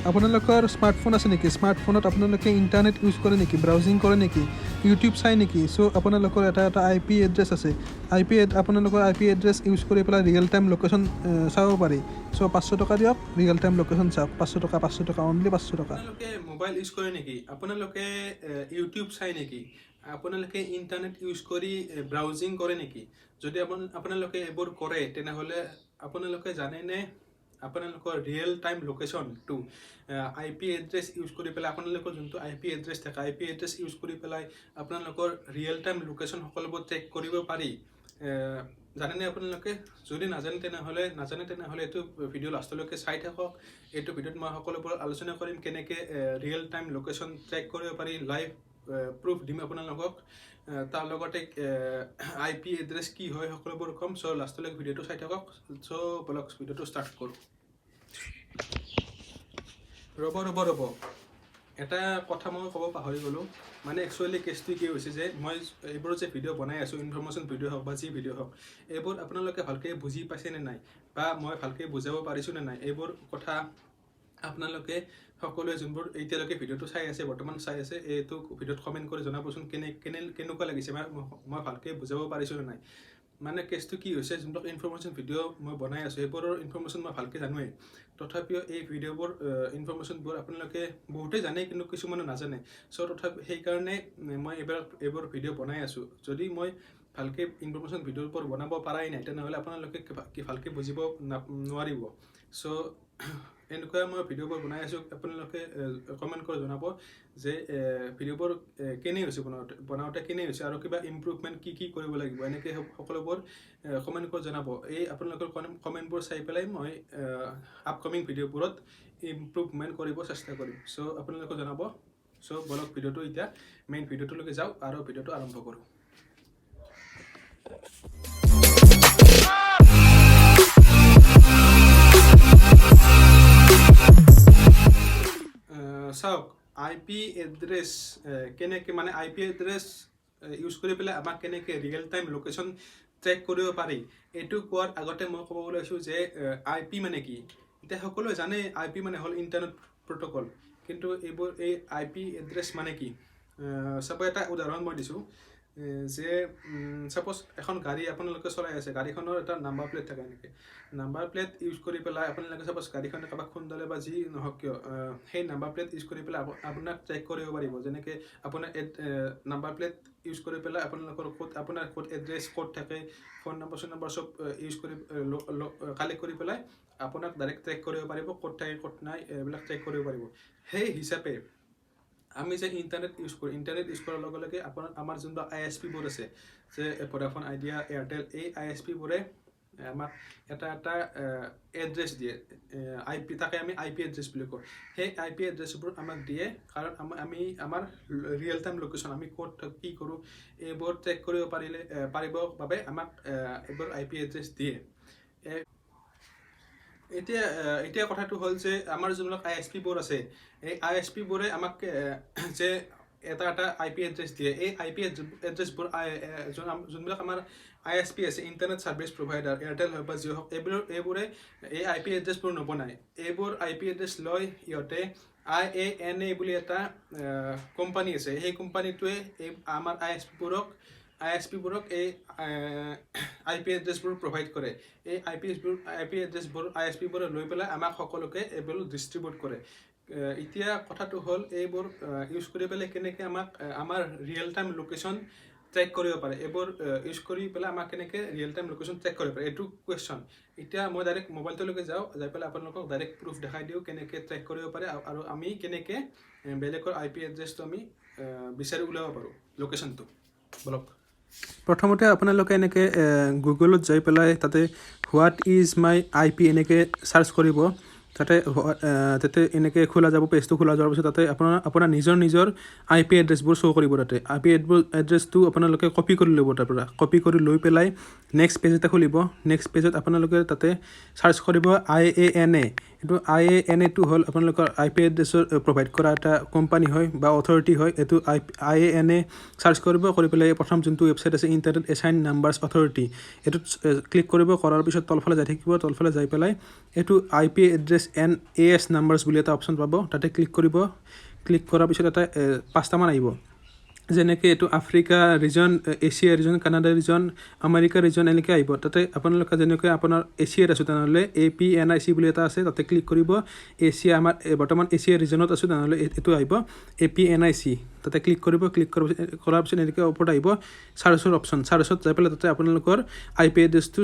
আপোনালোকৰ স্মাৰ্টফোন আছে নেকি? স্মাৰ্টফোনত আপোনালোকে ইণ্টাৰনেট ইউজ কৰে নেকি? ব্ৰাউজিং কৰে নেকি? ইউটিউব চাই নেকি? চ' আপোনালোকৰ এটা এটা আই পি এড্ৰেছ আছে। আই পি আপোনালোকৰ আই পি এড্ৰেছ ইউজ কৰি পেলাই ৰিয়েল টাইম লোকেশ্যন চাব পাৰি। চ' 500 টকা দিয়ক, ৰিয়েল টাইম লোকেশ্যন চাওক। 500 টকা, 500 টকা, অনলি 500 টকা। আপোনালোকে মোবাইল ইউজ কৰে নেকি? আপোনালোকে ইউটিউব চাই নেকি? আপোনালোকে ইণ্টাৰনেট ইউজ কৰি ব্ৰাউজিং কৰে নেকি? যদি আপোনালোকে এইবোৰ কৰে, তেনেহ'লে আপোনালোকে জানেনে আপোনালোকৰ ৰিয়েল টাইম লোকেশ্যনটো আই পি এড্ৰেছ ইউজ কৰি পেলাই, আপোনালোকৰ যোনটো আই পি এড্ৰেছ থাকে, আই পি এড্ৰেছ ইউজ কৰি পেলাই আপোনালোকৰ ৰিয়েল টাইম লোকেশ্যন সকলোবোৰ ট্ৰেক কৰিব পাৰি, জানেনে আপোনালোকে? যদি নাজানে, তেনেহ'লে এইটো ভিডিঅ' লাষ্টলৈকে চাই থাকক। এইটো ভিডিঅ'ত মই সকলোবোৰ আলোচনা কৰিম, কেনেকৈ ৰিয়েল টাইম লোকেশ্যন ট্ৰেক কৰিব পাৰি। লাইভ প্ৰুফ দিম আপোনালোকক। তাৰ লগতে আই পি এড্ৰেছ কি হয়, সকলোবোৰ ক'ম। চ' লাষ্টলৈকে ভিডিঅ'টো চাই থাকক। চ' বলক, ভিডিঅ'টো ষ্টাৰ্ট কৰোঁ। ৰ'ব, ৰ'ব, ৰ'ব, এটা কথা মই ক'ব পাহৰি গ'লোঁ। মানে একচুৱেলি কেছটো কি হৈছে যে মই এইবোৰ যে ভিডিঅ' বনাই আছোঁ, ইনফৰ্মেশ্যন ভিডিঅ' হওক বা যি ভিডিঅ' হওক, এইবোৰ আপোনালোকে ভালকৈ বুজি পাইছেনে নাই বা মই ভালকৈ বুজাব পাৰিছোঁ নে নাই, এইবোৰ কথা আপোনালোকে সকলোৱে যোনবোৰ এতিয়ালৈকে ভিডিঅ'টো চাই আছে, বৰ্তমান চাই আছে, এইটো ভিডিঅ'ত কমেণ্ট কৰি জনাবচোন কেনে কেনে কেনেকুৱা লাগিছে বা মই ভালকৈ বুজাব পাৰিছোঁ নে নাই। মানে কেছটো কি হৈছে, যোনবিলাক ইনফৰ্মেশ্যন ভিডিঅ' মই বনাই আছোঁ, সেইবোৰৰ ইনফৰ্মেশ্যন মই ভালকৈ জানোৱেই। তথাপিও এই ভিডিঅ'বোৰ, ইনফৰ্মেশ্যনবোৰ আপোনালোকে বহুতেই জানে, কিন্তু কিছুমানে নাজানে। চ' তথাপি সেইকাৰণে মই এইবোৰ ভিডিঅ' বনাই আছোঁ। যদি মই ভালকৈ ইনফৰ্মেশ্যন ভিডিঅ'বোৰ বনাব পৰাই নাই, তেনেহ'লে আপোনালোকে কি ভালকৈ বুজিব নোৱাৰিব। চ' এনেকুৱা মই ভিডিঅ'বোৰ বনাই আছোঁ। আপোনালোকে কমেণ্ট কৰি জনাব যে ভিডিঅ'বোৰ কেনে হৈছে, বনাওঁতে বনাওঁতে কেনে হৈছে আৰু কিবা ইম্প্ৰুভমেণ্ট কি কি কৰিব লাগিব, এনেকৈ সকলোবোৰ কমেণ্ট কৰি জনাব। এই আপোনালোকৰ কমেণ্টবোৰ চাই পেলাই মই আপকামিং ভিডিঅ'বোৰত ইম্প্ৰুভমেণ্ট কৰিব চেষ্টা কৰিম। চ' আপোনালোকে জনাব। চ' বলক, ভিডিঅ'টো এতিয়া মেইন ভিডিঅ'টোলৈকে যাওঁ আৰু ভিডিঅ'টো আৰম্ভ কৰোঁ। চাওক, আই পি এড্ৰেছ কেনেকৈ, মানে আই পি এড্ৰেছ ইউজ কৰি পেলাই আমাক কেনেকৈ ৰিয়েল টাইম লোকেশ্যন ট্ৰেক কৰিব পাৰি, এইটো কোৱাৰ আগতে মই ক'ব ওলাইছোঁ যে আই পি মানে কি। এতিয়া সকলোৱে জানে, আই পি মানে হ'ল ইণ্টাৰনেট প্ৰট'কল। কিন্তু এইবোৰ, এই আই পি এড্ৰেছ মানে কি? চাব, এটা উদাহৰণ মই দিছোঁ যে ছাপ'জ এখন গাড়ী আপোনালোকে চলাই আছে, গাড়ীখনৰ এটা নাম্বাৰ প্লেট থাকে। এনেকৈ নাম্বাৰ প্লেট ইউজ কৰি পেলাই আপোনালোকে ছাপ'জ গাড়ীখনে কাৰোবাক খুন্দালে বা যি নহওক কিয়, সেই নাম্বাৰ প্লেট ইউজ কৰি পেলাই আপোনাক ট্ৰেক কৰিব পাৰিব। যেনেকৈ আপোনাৰ নাম্বাৰ প্লেট ইউজ কৰি পেলাই আপোনালোকৰ ক'ত, আপোনাৰ ক'ত এড্ৰেছ, ক'ত থাকে, ফোন নম্বৰ চোন নম্বৰ চব ইউজ কৰি কালেক্ট কৰি পেলাই আপোনাক ডাইৰেক্ট ট্ৰেক কৰিব পাৰিব। ক'ত থাকে, ক'ত নাই, এইবিলাক ট্ৰেক কৰিব পাৰিব। সেই হিচাপে আমি যে ইণ্টাৰনেট ইউজ কৰোঁ, ইণ্টাৰনেট ইউজ কৰাৰ লগে লগে আপোনাৰ আমাৰ যোনবিলাক I S পিবোৰ আছে, যে ভোডাফোন, আইডিয়া, এয়াৰটেল, এই I S পিবোৰে আমাক এটা এটা এড্ৰেছ দিয়ে, আই পি, তাকে আমি আই পি এড্ৰেছ বুলি কওঁ। সেই আই পি এড্ৰেছবোৰ আমাক দিয়ে কাৰণ আমি আমাৰ ৰিয়েল টাইম লোকেশ্যন, আমি ক'ত কি কৰোঁ, এইবোৰ ট্ৰেক কৰিব পাৰিবৰ বাবে আমাক এইবোৰ আই পি এড্ৰেছ দিয়ে। এতিয়া কথাটো হ'ল যে আমাৰ যোনবিলাক I S পিবোৰ আছে, এই I S পিবোৰে আমাক যে এটা এটা আই পি এড্ৰেছ দিয়ে, এই আই পি এড্ৰেছবোৰ যোনবিলাক আমাৰ I S P আছে, ইণ্টাৰনেট ছাৰ্ভিচ প্ৰভাইডাৰ, এয়াৰটেল হওক বা জিঅ' হওক, এইবোৰে এই আই পি এড্ৰেছবোৰ নবনায়। এইবোৰ আই পি এড্ৰেছ লয় ইহঁতে I A N A বুলি এটা কোম্পানী আছে। সেই কোম্পানীটোৱে এই আমাৰ I S পিবোৰক এই আই পি এড্ৰেছবোৰ প্ৰভাইড কৰে। এই আই পি এড্ৰেছবোৰ I S পিবোৰে লৈ পেলাই আমাক সকলোকে এইবোৰ ডিষ্ট্ৰিবিউট কৰে। এতিয়া কথাটো হ'ল, এইবোৰ ইউজ কৰি পেলাই কেনেকৈ আমাক আমাৰ ৰিয়েল টাইম লোকেশ্যন ট্ৰেক কৰিব পাৰে, এইবোৰ ইউজ কৰি পেলাই আমাক কেনেকৈ ৰিয়েল টাইম লোকেশ্যন ট্ৰেক কৰিব পাৰে, এইটো কুৱেশ্যন। এতিয়া মই ডাইৰেক্ট মোবাইলটোলৈকে যাওঁ, যাই পেলাই আপোনালোকক ডাইৰেক্ট প্ৰুফ দেখাই দিওঁ কেনেকৈ ট্ৰেক কৰিব পাৰে আৰু আমি কেনেকৈ বেলেগৰ আই পি এড্ৰেছটো আমি বিচাৰি উলিয়াব পাৰোঁ লোকেশ্যনটো। বলক। প্ৰথমতে আপোনালোকে এনেকৈ গুগলত যাই পেলাই তাতে "What is my IP" এনেকৈ চাৰ্চ কৰিব। তাতে এনেকৈ খোলা যাব। পেজটো খোলা যোৱাৰ পিছত তাতে আপোনাৰ আপোনাৰ নিজৰ নিজৰ আই পি এড্ৰেছবোৰ শ্ব' কৰিব। তাতে আই পি এড্ৰেছটো আপোনালোকে কপি কৰি ল'ব। তাৰ পৰা কপি কৰি লৈ পেলাই নেক্সট পেজ এটা খুলিব। নেক্সট পেজত আপোনালোকে তাতে চাৰ্চ কৰিব I A N A. এইটো I A N এটো হ'ল আপোনালোকৰ আই পি এড্ৰেছৰ প্ৰভাইড কৰা এটা কোম্পানী হয় বা অথৰিটি হয়। এইটো I A N A search কৰিব। কৰি পেলাই প্ৰথম যোনটো ৱেবছাইট আছে, ইণ্টাৰনেট এছাইন নাম্বাৰ্ছ অথৰিটি, এইটোত ক্লিক কৰিব। কৰাৰ পিছত তলফালে যাই থাকিব। তলফালে যাই পেলাই এইটো I P address and AS numbers বুলি এটা অপশ্যন পাব। তাতে ক্লিক কৰিব। ক্লিক কৰাৰ পিছত এটা পাঁচটামান আহিব, যেনেকৈ এইটো Africa region, Asia region, Canada region, America region, এনেকৈ আহিব। তাতে আপোনালোকে যেনেকৈ আপোনাৰ এছিয়াত আছোঁ, তেনেহ'লে APNIC বুলি এটা আছে, তাতে ক্লিক কৰিব। এছিয়া, আমাৰ বৰ্তমান এছিয়া ৰিজনত আছোঁ, তেনেহ'লে এইটো আহিব APNIC, তাতে ক্লিক কৰিব। ক্লিক কৰাৰ পিছত এনেকৈ ওপৰত আহিব চাৰ্চৰ অপশ্যন। চাৰ্চত যাই পেলাই তাতে আপোনালোকৰ আই পি এড্ৰেছটো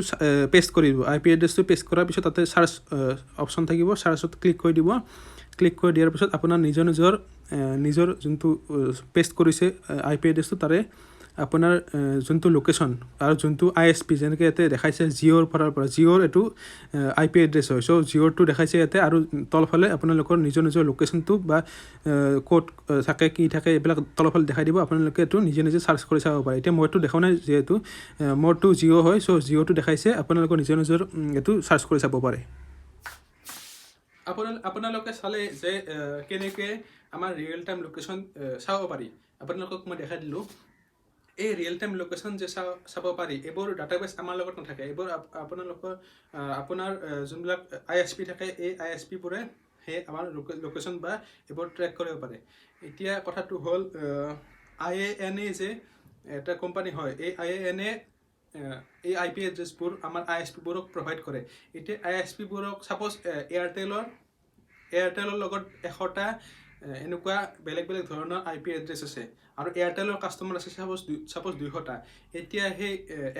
পেষ্ট কৰি দিব। আই পি এড্ৰেছটো পেষ্ট কৰাৰ পিছত তাতে চাৰ্চ অপশ্যন থাকিব, চাৰ্চত ক্লিক কৰি দিব। ক্লিক কৰি দিয়াৰ পিছত আপোনাৰ নিজৰ যোনটো পেষ্ট কৰিছে আই পি এড্ৰেছটো, তাৰে আপোনাৰ যোনটো লোকেশ্যন আৰু যোনটো আই এছ পি, যেনেকৈ ইয়াতে দেখাইছে জিঅ'ৰ ফালৰ পৰা, জিঅ'ৰ এইটো আই পি এড্ৰেছ হয়, চ' জিঅ'ৰটো দেখাইছে ইয়াতে। আৰু তলফালে আপোনালোকৰ নিজৰ নিজৰ লোকেশ্যনটো বা ক'ত থাকে, কি থাকে, এইবিলাক তলফালে দেখাই দিব। আপোনালোকে এইটো নিজে নিজে চাৰ্চ কৰি চাব পাৰে। এতিয়া মইতো দেখা নাই, যিহেতু মোৰটো জিঅ' হয়, চ' জিঅ'টো দেখাইছে। আপোনালোকৰ নিজৰ নিজৰ এইটো চাৰ্চ কৰি চাব পাৰে। আপোনালোকে চালে যে কেনেকৈ আমাৰ ৰিয়েল টাইম লোকেশ্যন চাব পাৰি, আপোনালোকক মই দেখাই দিলোঁ। এই ৰিয়েল টাইম লোকেশ্যন যে চাব পাৰি, এইবোৰ ডাটাবেছ আমাৰ লগত নাথাকে। এইবোৰ আপোনালোকৰ আপোনাৰ যোনবিলাক আই এছ পি থাকে, এই আই এছ পিবোৰে সেই আমাৰ লোকেশ্যন বা এইবোৰ ট্ৰেক কৰিব পাৰে। এতিয়া কথাটো হ'ল, আই এ এন এ যে এটা কোম্পানী হয়, এই আই এ এন এ এই আই পি এড্ৰেছবোৰ আমাৰ আই এছ পিবোৰক প্ৰভাইড কৰে। এতিয়া আই এছ পিবোৰক ছাপ'জ এয়াৰটেলৰ লগত 100টা এনেকুৱা বেলেগ বেলেগ ধৰণৰ আই পি এড্ৰেছ আছে আৰু এয়াৰটেলৰ কাষ্টমাৰ আছে ছাপ'জ 200টা। এতিয়া সেই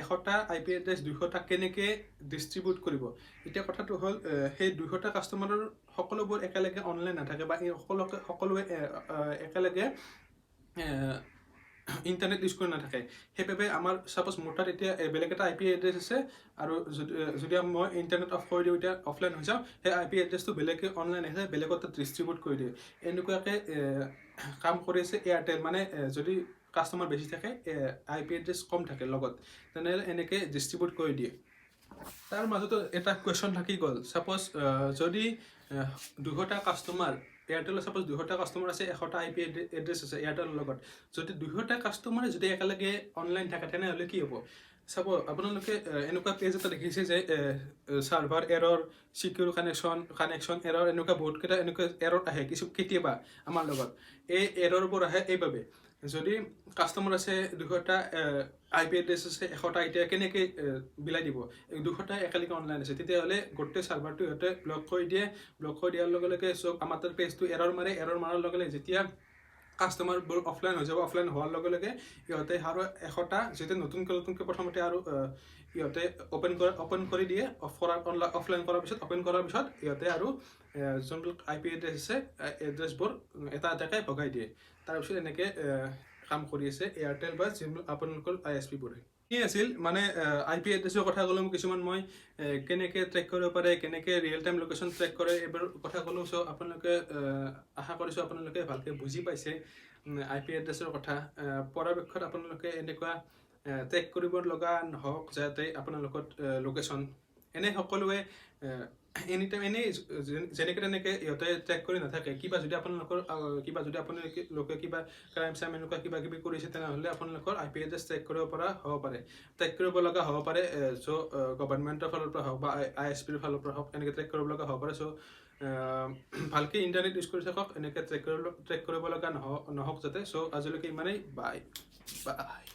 100টা আই পি এড্ৰেছ 200টা কেনেকৈ ডিষ্ট্ৰিবিউট কৰিব? এতিয়া কথাটো হ'ল, সেই 200টা কাষ্টমাৰৰ সকলোবোৰ একেলগে অনলাইন নাথাকে বা এই সকলোৱে একেলগে ইণ্টাৰনেট ইউজ কৰি নাথাকে। সেইবাবে আমাৰ ছাপ'জ মোৰ তাত এতিয়া বেলেগ এটা আই পি এড্ৰেছ আছে আৰু যদি মই ইণ্টাৰনেট অফ কৰি দিওঁ, এতিয়া অফলাইন হৈ যাওঁ, সেই আই পি এড্ৰেছটো বেলেগকে অনলাইন আহে, বেলেগত তাত ডিষ্ট্ৰিবিউট কৰি দিয়ে। এনেকুৱাকৈ কাম কৰি আছে এয়াৰটেল। মানে যদি কাষ্টমাৰ বেছি থাকে, আই পি এড্ৰেছ কম থাকে লগত, তেনেহ'লে এনেকৈ ডিষ্ট্ৰিবিউট কৰি দিয়ে। তাৰ মাজতো এটা কুৱেশ্যন থাকি গ'ল। ছাপ'জ যদি 200টা কাষ্টমাৰ, এয়াৰটেলৰ ছাপ'জ 200টা কাষ্টমাৰ আছে, 100টা আই পি এড্ৰেছ আছে এয়াৰটেলৰ লগত, যদি 200টা কাষ্টমাৰে যদি একেলগে অনলাইন থাকে, তেনেহ'লে কি হ'ব? চাব, আপোনালোকে এনেকুৱা পেজ এটা দেখিছে যে server error, secure connection, connection error, এনেকুৱা বহুতকেইটা এনেকুৱা এৰৰ আহে কিছু কেতিয়াবা আমাৰ লগত। এই এৰৰবোৰ আহে এইবাবে, যদি কাষ্টমাৰ আছে 200টা, আই পি এড্ৰেছ আছে 100টা, এতিয়া কেনেকৈ বিলাই দিব? 200টা একেলগে অনলাইন আছে, তেতিয়াহ'লে গোটেই চাৰ্ভাৰটো সিহঁতে ব্লক কৰি দিয়ে। ব্লক কৰি দিয়াৰ লগে লগে চব আমাৰ তাত পেজটো এৰৰ মাৰে। এৰৰ মাৰাৰ লগে লগে যেতিয়া কাষ্টমাৰবোৰ অফলাইন হৈ যাব, অফলাইন হোৱাৰ লগে লগে ইহঁতে আৰু 100টা যেতিয়া নতুনকৈ নতুনকৈ প্ৰথমতে আৰু ইহঁতে অ'পেন কৰি দিয়ে, অফ কৰাৰ অফলাইন কৰাৰ পিছত, অ'পেন কৰাৰ পিছত ইহঁতে আৰু যোনবিলাক আই পি এড্ৰেছ আছে, এড্ৰেছবোৰ এটা এটাকৈ ভগাই দিয়ে। তাৰপিছত এনেকৈ কাম কৰি আছে এয়াৰটেল বা যিবিলাক আপোনালোকৰ আই এছ পিবোৰে। কি আছিল মানে আই পি এড্ৰেছৰ কথা ক'লোঁ কিছুমান মই, কেনেকৈ ট্ৰেক কৰিব পাৰে, কেনেকৈ ৰিয়েল টাইম লোকেশ্যন ট্ৰেক কৰে, এইবোৰ কথা ক'লোঁ। চ' আপোনালোকে, আশা কৰিছোঁ আপোনালোকে ভালকৈ বুজি পাইছে আই পি এড্ৰেছৰ কথা। পৰাপক্ষত আপোনালোকে এনেকুৱা ট্ৰেক কৰিব লগা নহওক যাতে আপোনালোকৰ লোকেশ্যন। এনেই সকলোৱে এনি টাইম এনেই যেনেকৈ তেনেকৈ ইহঁতে ট্ৰেক কৰি নাথাকে। কিবা যদি আপোনালোকৰ কিবা যদি আপোনালোকে কিবা ক্ৰাইম চাইম এনেকুৱা কিবা কিবি কৰিছে, তেনেহ'লে আপোনালোকৰ আই পি এড্ৰেছ ট্ৰেক কৰিব পৰা হ'ব পাৰে, ট্ৰেক কৰিব লগা হ'ব পাৰে। চ' গভৰ্ণমেণ্টৰ ফালৰ পৰা হওক বা আই এছ পিৰ ফালৰ পৰা হওক, এনেকৈ ট্ৰেক কৰিব লগা হ'ব পাৰে। চ' ভালকৈ ইণ্টাৰনেট ইউজ কৰি থাকক, এনেকৈ ট্ৰেক কৰিব লগা নহওক যাতে। চ' আজিলৈকে ইমানেই। Bye bye.